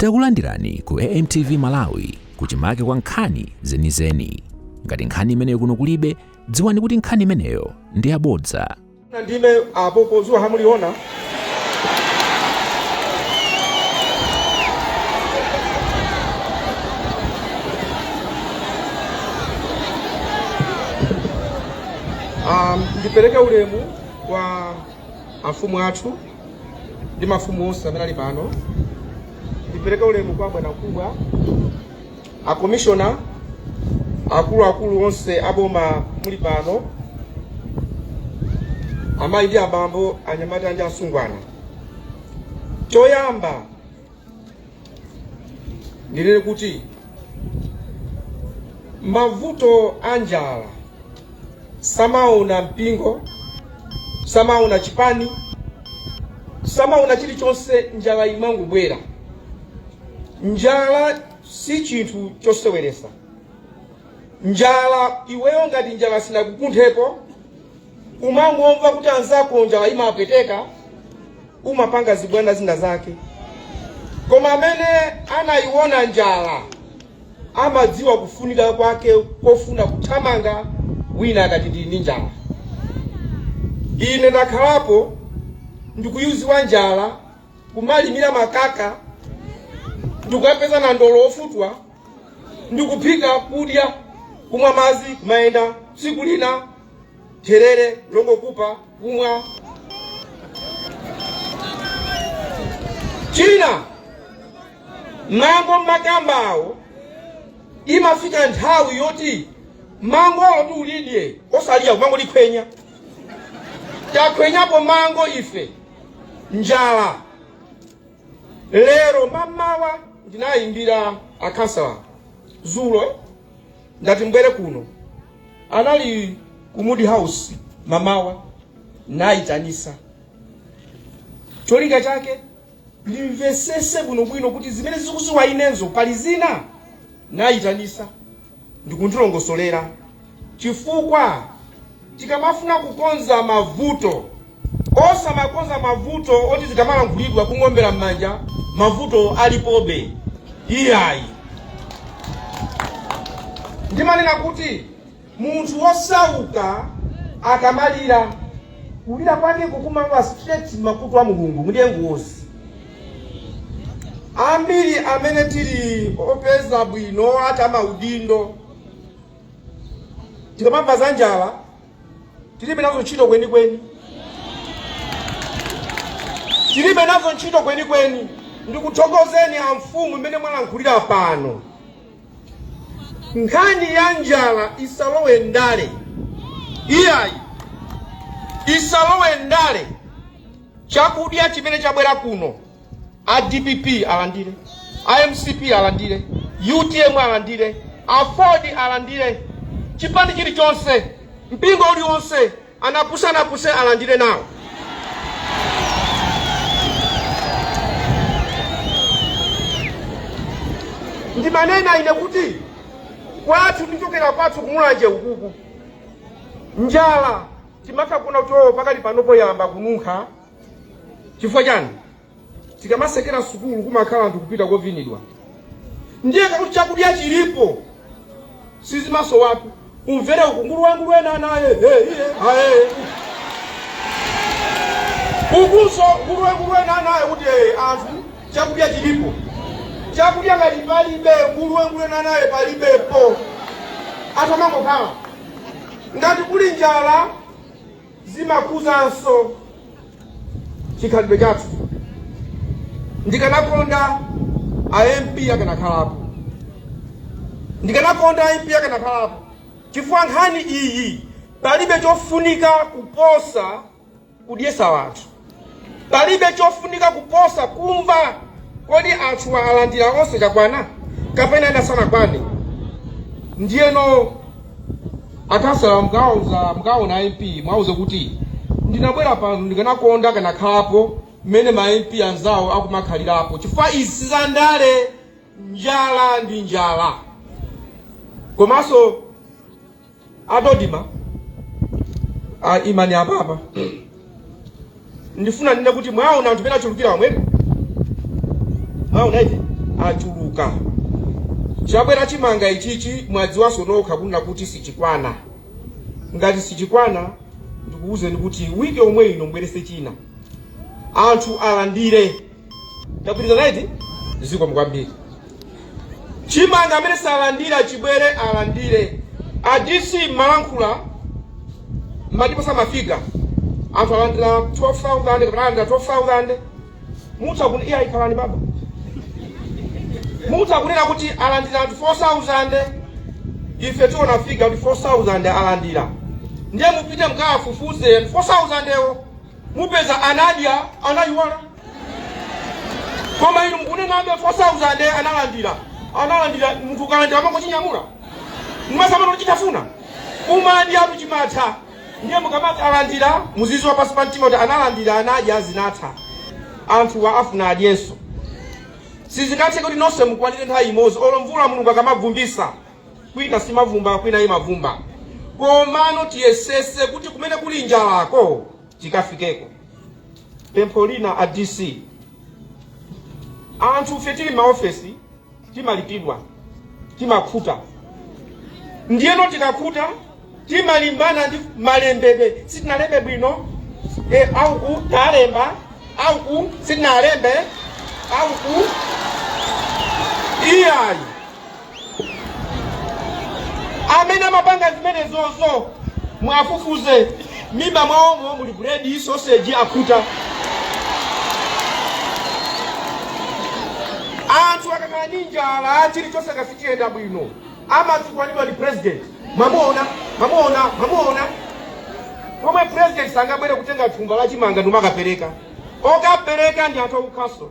Takulandirani ku AMTV Malawi kuchimake kwa nkhani zenizeni. Ngati nkhani imeneyo kuno kulibe, dziwani kuti nkhani imeneyo ndi yabodza. Na ndime apo pozuwa hamuliona. Ndipereke ulemu kwa amfumu athu ndi mafumu onse amene ali pano. Ndipereke ulemu kwa bwanamkubwa, akomishona, akuluakulu onse aboma muli pano, amayi ndi abambo, anyamata ndi asungwana. Choyamba ndinene kuti mavuto a njala samaona mpingo, samaona chipani, samaona chilichonse. Njala imangobwera. Njala si chinthu choseweresa. Njala iweyo ngati njala sinakukunthepo, umangomva kuti anzako njala imapweteka, umapanga zibwana zina zake. Koma amene anayiona njala amadziwa kufunika kwake kofuna kuthamanga wina akati ndili ndi njala. Ine ndakhalapo ndikuyuziwa njala, kumalimira makaka, ndikukapeza nandolo ofutwa, ndikuphika, kudya, kumwa madzi, kumayenda. Tsiku lina therere longokupa, kumwa. China mango mmakambawo, imafika nthawi yoti mango oti ulidye osalya, kumangolikhwenya. Takhwenyapo mango ife, njala. Lero mamawa ndinayimbira akhansala zulo, ndati mbwere kuno, anali ku Moody House mamawa, nayitanisa cholinga chake ndimvesese bwinobwino kuti zimene zikuziwa inenzo pali zina. Nayitanisa ndikundilongosolera, chifukwa tikamafuna kukonza mavuto, osamakonza mavuto oti zikamalankhulidwa kungombera m'manja, mavuto alipobe, iyayi. Ndimanena kuti munthu wosauka akamalira, kulira kwake kukumalowa straight makutu a Mulungu, ndiye ngozi. Ambiri amene tili opeza bwino ati amaudindo, tikamamva za njala tilibe nazo ntchito kwenikweni, tilibe nazo ntchito kwenikweni. Ndikuthokozeni amfumu mmene mwalankhulira pano. Nkhani ya njala isalowe ndale, iyayi, isalowe ndale. Chakudya chimene chabwera kuno, a DPP alandire, a MCP alandire, UTM alandire, AFORD alandire, chipani chilichonse, mpingo uliwonse, anapuse anapuse alandire nawo. Ndimanena ine kuti kwathu, ndichokera kwathu kuMulanje ukuku, njala timatha kuona kuti oh, pakali panopo yamba kununkha. Chifukwa chani? Tikamatsekera sukulu kumakhala anthu kupita kovinidwa, ndiye kakuti chakudya chilipo, sizimasowatu. Umvere uku nguluwangulu ena naye hey, iye aye, ukunso nguluwangulu ena naye kuti hey, anthu chakudya chilipo. Chakudya ngati palibe, nguluwangulu ena naye palibepo, anthu amangokhala ngati kuli njala. Zimakuzanso chikhalidwe chathu. Ndikanakonda a MP akanakhalapo, ndikanakonda a MP akanakhalapo, chifukwa nkhani iyi palibe chofunika kuposa kudyesa anthu, palibe chofunika kuposa kumva kodi anthu alandira onse chakwana kapena ena sanakwane. Ndiyeno akhansala mukauza, mukaona MP mwauze kuti ndinabwera pano, ndikanakonda akanakhalapo mmene ma MP anzawo akumakhalirapo, chifukwa izi sizandale. Njala ndi njala. Komanso adodima a imani apapa, ndifuna ndine kuti mwaona anthu pena achulukira wamwene, mwaona iti Achuluka. Chabwera chimanga ichichi, mwadziwanso nokha kunena kuti sichikwana. Ngati sichikwana, ndikuwuzeni kuti wiki yomwe ino mbwerese china, anthu alandire. Tagwirizana iti? Zikomo kwambiri. Chimanga amene salandira chibwere alandire. A DC, malankhula mmatipasa ma figure, anthu alandira 12,000 kapena alandira 12,000. Mutha kun iya ikhalani baba, mutha kunena kuti alandira anthu 4,000. Ife tiona figure kuti 4,000 alandira, ndiye mupite mukawafufuze anthu 4,000 ewo, mupeza anadya, anayiwala. Koma inu mukunenabe 4,000 analandira. Analandira, munthu ukalandira mangochinyamula mmasamano chitafuna umadya chimatha. Ndiye mukamati alandira, muziziwa pasi pa mtima kuti analandira, anadya, zinatha. Anthu afuna adyenso. Sizingatheke kuti nonse mukwanire nthawi imodzi. Olo mvula Mulungu akamavumbisa, kwina simavumba, kwina imavumba. Komano tiyesese kuti kumene kuli njalako tikafikeko. Pempho lina, a DC, anthu ife tili maofesi timalipidwa, timakhuta. Ndiyeno tikakhuta timalimbana ndi malembedwe, sitinalembe bwino, auku talemba, auku sitinalembe, auku iyayi. Amene amapanga zimenezozo mwafufuze, mimba mwawomo muli buledi, sausage, akhuta. Anthu akakhala ndi njala, chilichonse kasichiyenda bwino, amatukwanidwa ndi president. Mwamuona, mwamuona, mwamuona. Pomwe president sangabwere kutenga thumba la chimanga ndimakapereka. Okapereka ndi anthu akukhaso,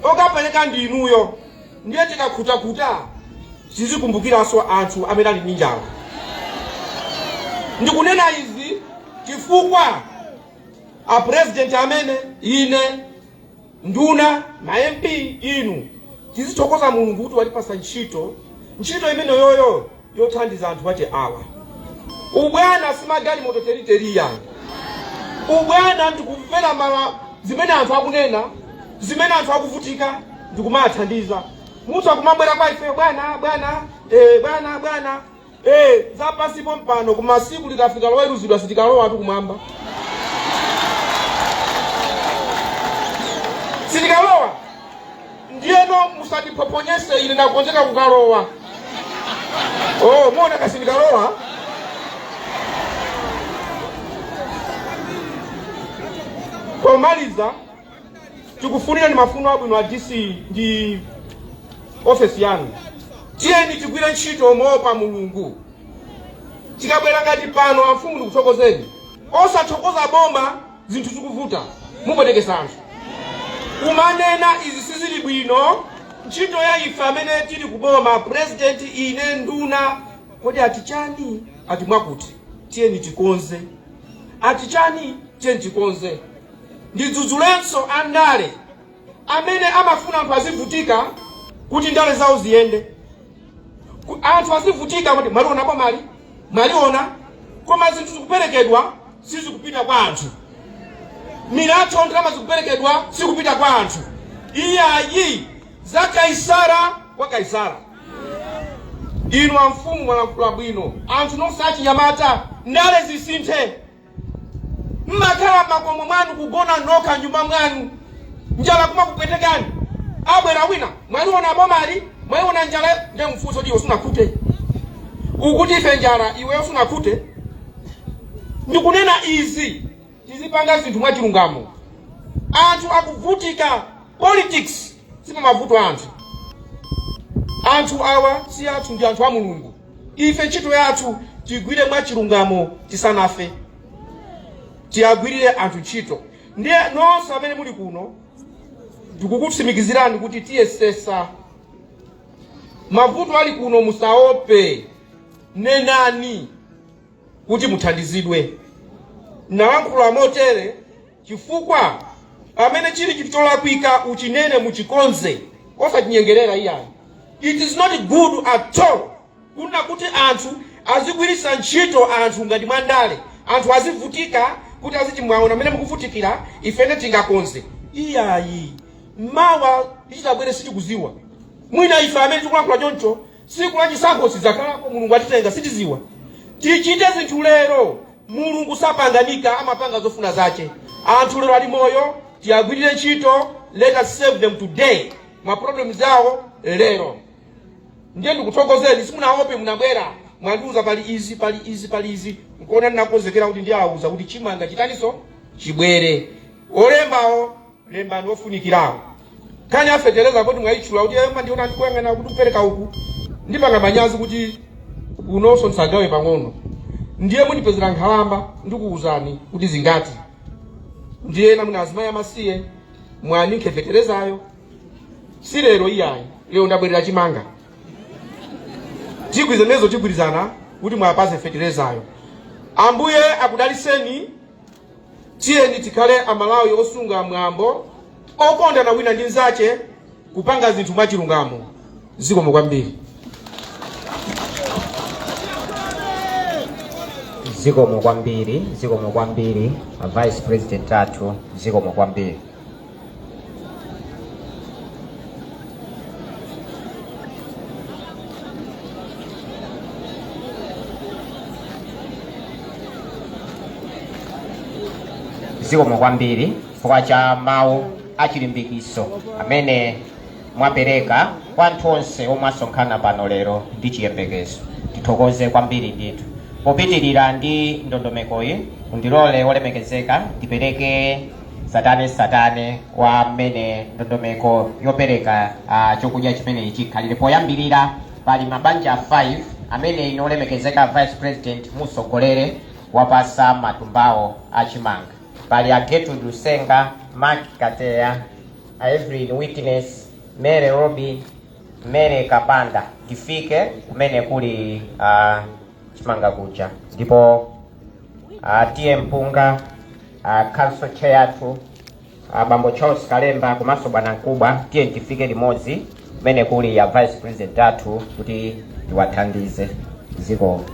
okapereka ndi inuyo. Ndiye tikakhutakuta tizikumbukiranso anthu amene ali ndi njala. Ndikunena izi chifukwa a president amene, ine, nduna, ma MP, inu, tizithokoza Mulungu kuti watipasa ntchito, ntchito imene yoyo yothandiza anthu ache awa. Ubwana simagalimoto teriteriya. Ubwana ndikumvera mala zimene anthu akunena, zimene anthu akuvutika, ndikumathandiza. Mutha kumabwera kwa ife, "Bwana, bwana, bwana, bwana," zapasipo mpano. Kumasiku likafika loweruzidwa, sitikalowa tu kumwamba, sitikalowa. Ndiyeno musatiphoponyese. Ine ndakonzeka kukalowa. Oh, muona kasindikalowa. Pomaliza, tikufunira ni mafuno abwino a DC ndi ofesi yanu. Tiyeni tigwire ntchito moopa Mulungu. Tikabwera ngati pano, amfumu, ndikuthokozeni. Osathokoza boma zinthu zikuvuta, mupwetekesa anthu. Kumanena izi sizili bwino. Ntchito ya ife amene tili kuboma, president, ine, nduna, kodi ati chani? Ati mwakuti, tiyeni tikonze. Ati chani? Tiyeni tikonze. Ndidzudzulenso andale amene amafuna anthu azivutika kuti ndale zawo ziyende. Anthu azivutika kuti mwaliona bomali, mwaliona, koma zinthu zikuperekedwa sizikupita kwa anthu. Milatho, ndalama zikuperekedwa sikupita kwa anthu. Iyayi, za Kaisara kwa Kaisara. Inu amfumu mwalankhula bwino. Anthu nonse achinyamata, ndale zisinthe. Mmakhala m'makomo mwanu, kugona nokha nyumba mwanu, njala kumakupwetekani. Abwera wina, "Mwaliona bomali, mwaiona njala." Ndiye mfunso kuti iwe sunakhute? Ukuti ife njala, iweyo sunakhute? Ndikunena izi, tizipanga zinthu mwachilungamo. Anthu akuvutika, politics sipamavuto anthu. Anthu awa si athu, ndi anthu a Mulungu. Ife ntchito yathu tigwire mwachilungamo, tisanafe tiyagwirire anthu ntchito. Ndiye nonse amene muli kuno, ndikukutsimikizirani kuti tiyesesa. Mavuto ali kuno, musaope, nenani kuti muthandizidwe. Nalankhula motere chifukwa pamene chili chinthu cholakwika, uchinene, muchikonze, osachinyengerera iyayi. It is not good at all kunena kuti anthu azigwiritsa ntchito anthu ngati mwandale, anthu azivutika kuti aziti, "Mwaona mmene mukuvutikira, ifene tingakonze." Iyayi, mawa tichitabwere sitikuziwa. Mwina ife amene tikulankhula choncho, tsiku la chisankho sidzakhalako, Mulungu atitenga, sitiziwa. Tichite zinthu lero. Mulungu sapanganika, amapanga zofuna zache. Anthu lero ali moyo, tiyagwirire ntchito. Let us save them today, ma problems awo lero. Ndiye ndikuthokozeni, simunaope, munabwera, mwandiuza pali izi, pali izi, pali izi. Nkuona ndinakonzekera kuti ndiyawuza kuti chimanga chitaniso chibwere. Olembawo lembani ofunikirawo. Kani afetereza kuti mwayitchula kuti ema ndiona ndikuyang'ana kuti kupereka uku ndipanga manyazi kuti unonso ndisagawe pang'ono. Ndiye mundipezera nkhalamba, ndikuwuzani kuti zingati. Ndiye namwina azimayi amasiye mwaninkhe feterezayo. Si lero iyayi, lero ndabwerera chimanga. Tigwirizana, tigwirizana kuti mwapaze feterezayo. Ambuye akudaliseni. Tiyeni tikhale Amalawi osunga mwambo, okondana wina ndi nzache, kupanga zinthu mwachilungamo. Zikomo kwambiri. Zikomo kwambiri, zikomo kwambiri a Vice President athu, zikomo kwambiri. Zikomo kwambiri chifukwa cha mawu achilimbikiso amene mwapereka kwa anthu onse omwe asonkhana pano lero ndi chiyembekezo. Tithokoze kwambiri ndithu. Popitirira ndi ndondomekoyi, mundilole olemekezeka ndipereke satane satane wa mmene ndondomeko yopereka chokudya chimenechi chikhalire. Poyambirira pali mabanja 5 amene inu olemekezeka Vice President musogolere wapasa matumbawo achimanga. Pali a Gertrude Lusenga, Mark Kateya, a Evelyn Witness, Mary Robin, Mary Kapanda. Tifike kumene kuli chimanga kuja, ndipo tiye mpunga, council chair athu, Bambo Charles Kalemba komanso bwana Mkubwa, tiye tifike limodzi kumene kuli ya Vice President athu kuti tiwathandize. Zikomo.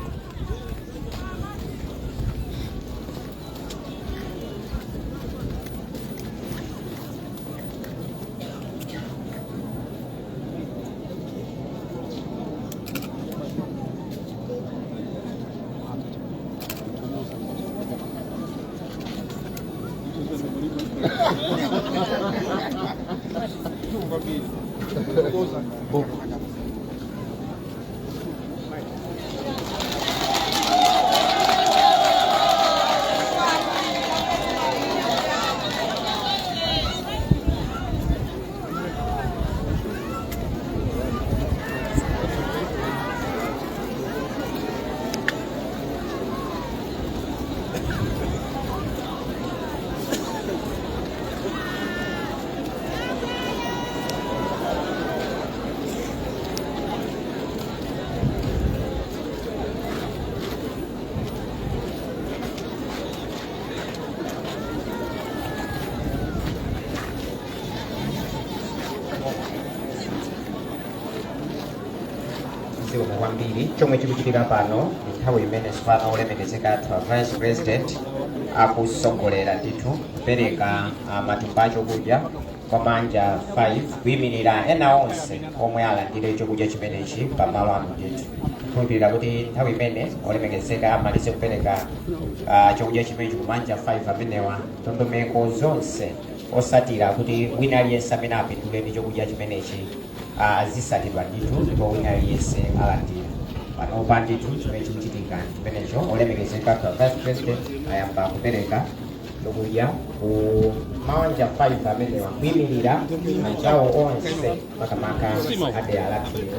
Zikomo kwambiri. Chomwe chikuchitika pano ndi nthawi imene tsopano olemekezeka athu a Vice President akusogolera ndithu kupereka matumba achokudya kwa manja 5 kuyimirira ena onse omwe alandire chokudya chimenechi pamalo ano ndithu. Kukhulupirira kuti nthawi imene olemekezeka amalize kupereka chokudya chimenechi kumanja 5 amenewa, ndondomeko zonse osatira kuti wina aliyense amene apindule ndi chokudya chimenechi azisatidwa ndithu, ndipo wina aliyense alandira. Panopa ndithu chimene chikuchitika chimenecho, olemekezeka athu a Vice President ayamba kupereka chokudya ku mawanja 5 amenewa kuyimirira anzawo onse, makamaka adera lathu lino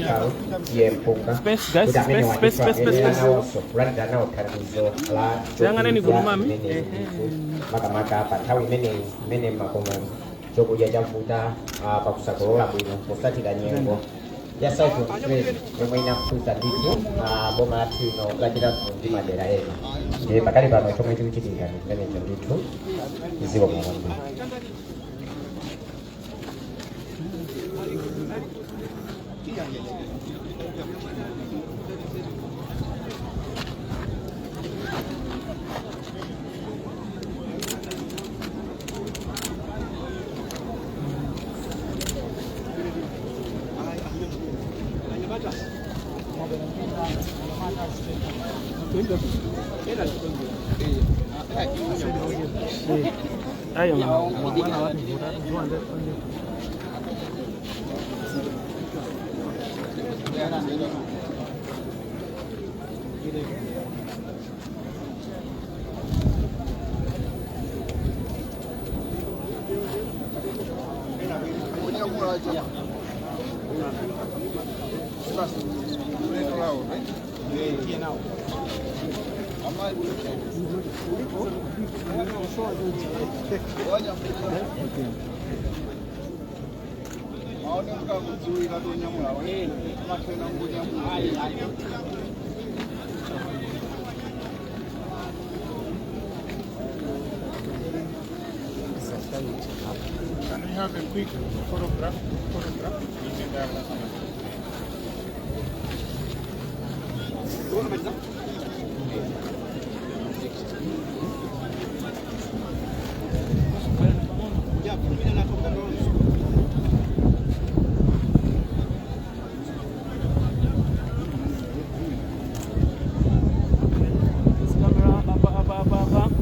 la T/A Mpunga, kuti amenewa ndithu ayenera nawonso kulandira nawo thandizo la Yang'anani chokudya kuno, mami. chimenechi ndithu, makamaka pa nthawi imeneyi imene makomo chokudya chavuta pakusakolola bwino posatira nyengo ya Cyclone Freddy yomwe inakhudza ndithu boma lathu lino la Chiradzulu ndi madera ena. Ndiye pakali pano chomwe chikuchitika ndi chimenecho ndithu. Zikomo kwambiri. Can we have a quick photograph? Photograph. This camera, up, up, up, up, up.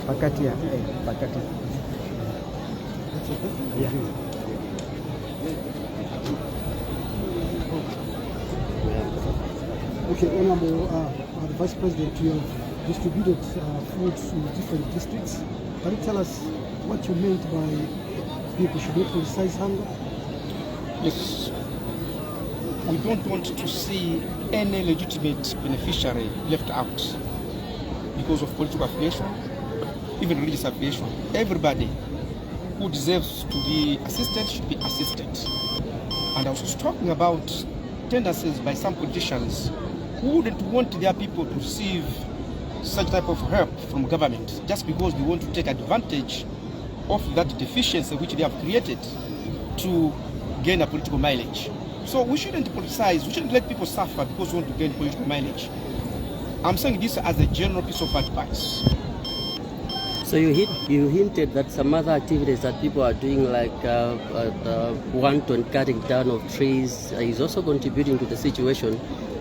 Pakati ya pakati. Yeah. Okay, Honorable the Vice President, you have distributed food to different districts. Can you tell us what you meant by people should not politicize hunger? Yes. We don't want to see any legitimate beneficiary left out because of political affiliation, even religious affiliation. Everybody who deserves to be assisted should be assisted. And I was talking about tendencies by some politicians who wouldn't want their people to receive such type of help from government just because they want to take advantage of that deficiency which they have created to gain a political mileage. So we shouldn't politicize, we shouldn't let people suffer because we want to gain political mileage. I'm saying this as a general piece of advice. So you hinted that some other activities that people are doing, like the wanton cutting down of trees, is also contributing to the situation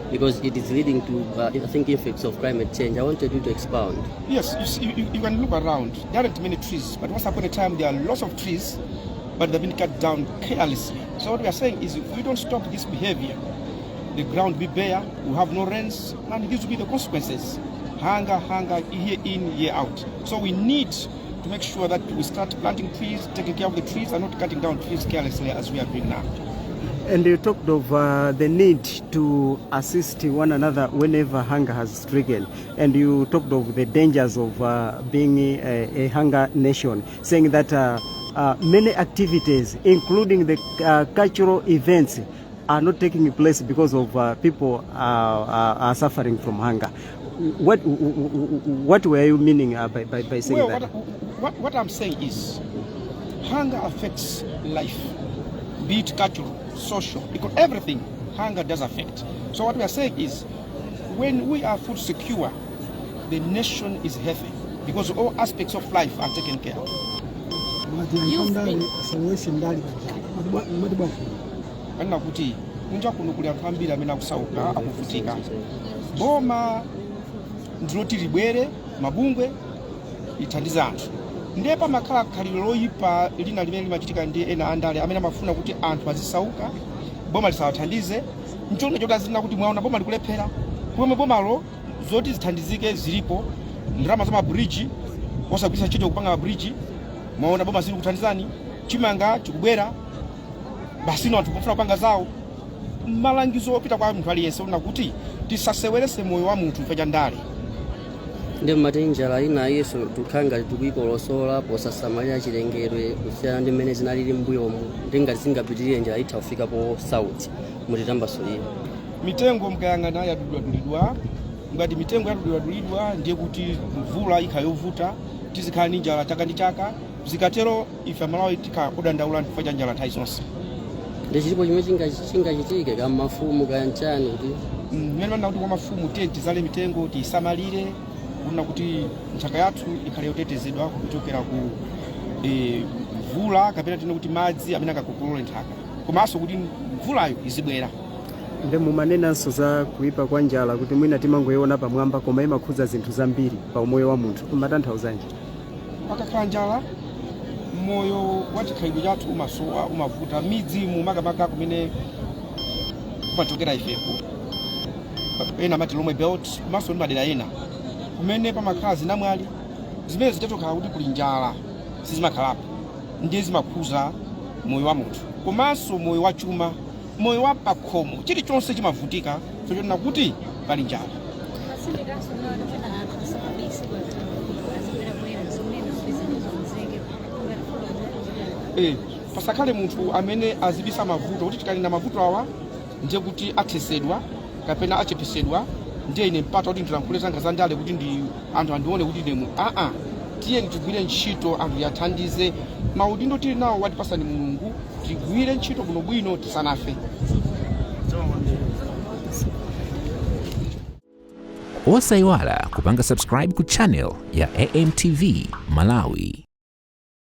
because it is leading to, I think, effects of climate change. I wanted you to expound. Yes, you see, you can look around. There aren't many trees, but once upon a time there are lots of trees, but they've been cut down carelessly. So what we are saying is if we don't stop this behavior, the ground will be bare, we have no rains, and these will be the consequences. Hunger, hunger, year in, year out. So we need to make sure that we start planting trees, taking care of the trees, and not cutting down trees carelessly as we are doing now. And you talked of the need to assist one another whenever hunger has stricken. And you talked of the dangers of being a hunger nation, saying that many activities, including the cultural events, are not taking place because of people are suffering from hunger. What were you meaning by saying Well, that? what I'm saying is, hunger affects life, be it cultural, social, because everything hunger does affect. So what we are saying is, when we are food secure, the nation is healthy because all aspects of life are taken care of. Mwati anthu andale asalowetse ndale pa njala. Mati bwanji? Kanena kuti kunja kuno kuli anthu ambiri amene akusauka, akuvutika. Boma ndiloti libwere, mabungwe lithandize anthu. Ndiye pamakhala khalidwe loyipa lina limene limachitika ndi ena andale amene amafuna kuti anthu azisauka, boma lisawathandize, ncholinga choti azinena kuti mwaona boma likulephera, pomwe bomalo zoti zithandizike zilipo, ndalama za mabridge osagwiritsa ntchito kupanga mabridge, mwaona boma zili kuthandizani, chimanga chikubwera, basi ino anthu kufuna kupanga zawo. Malangizo opita kwa munthu aliyense una kuti tisasewerese moyo wa munthu chifukwa cha ndale. Ndi mmati njala ina iyenso tikukhala ngati tikuyikolosola posasamalira chilengedwe kusiyana ndi mmene zinalili m'mbuyomu, ndi ngati zingapitirire njala itha kufikapo south mutitambasulire. Mitengo mukayang'ana yadulidwadulidwa. Ngati mitengo yadulidwadulidwa, ndiye kuti mvula ikhala yovuta, tizikhala ndi njala chaka ndi chaka. Zikatero ife Amalawi tikhala odandaula chifukwa cha njala nthawi zonse. Ndi chilipo chimene chingachitike ka mafumu kaya nchani kuti Mmene manena kuti kwa mafumu, tiye tizale mitengo, tiyisamalire, kuna kuti nthaka yathu ikhale yotetezedwa kuchokera ku mvula kapena tine kuti madzi amene angakokolole nthaka, komanso kuti mvulayo izibwera. Nde mumanenanso za kuipa kwa njala kuti mwina timangoiona pamwamba koma imakhudza zinthu zambiri pa umoyo wa munthu. Matanthauzanji? Pakakhala njala, moyo wa chikhalidwe chathu umasowa, umavuta midzi mumakamaka kumene kumachokera ifeko, ena amati Lomwe Belt, komanso ndi madera ena kumene pamakhala zinamwali zimene zitatokhala kuti kuli njala sizimakhalapo. Ndiye zimakhuza moyo wa munthu komanso moyo wa chuma, moyo wa pakhomo, chilichonse chimavutika chochonena kuti pali njala. Masindikanso nawo kapena anthu asamabise azibwerabwera zimene zinthu zonzeke. Pasakhale munthu amene azibisa mavuto kuti tikanena mavuto awa ndiye kuti athesedwa kapena achepesedwa, ndiye ine mpata kuti ndilankhule zanga za ndale kuti ndi anthu andione kuti ndemu aa. Tiyeni tigwire ntchito, anthu yathandize. Maudindo tili nawo watipasani Mulungu, tigwire ntchito bwinobwino tisanafe. Osayiwala kupanga subscribe ku channel ya AMTV Malawi.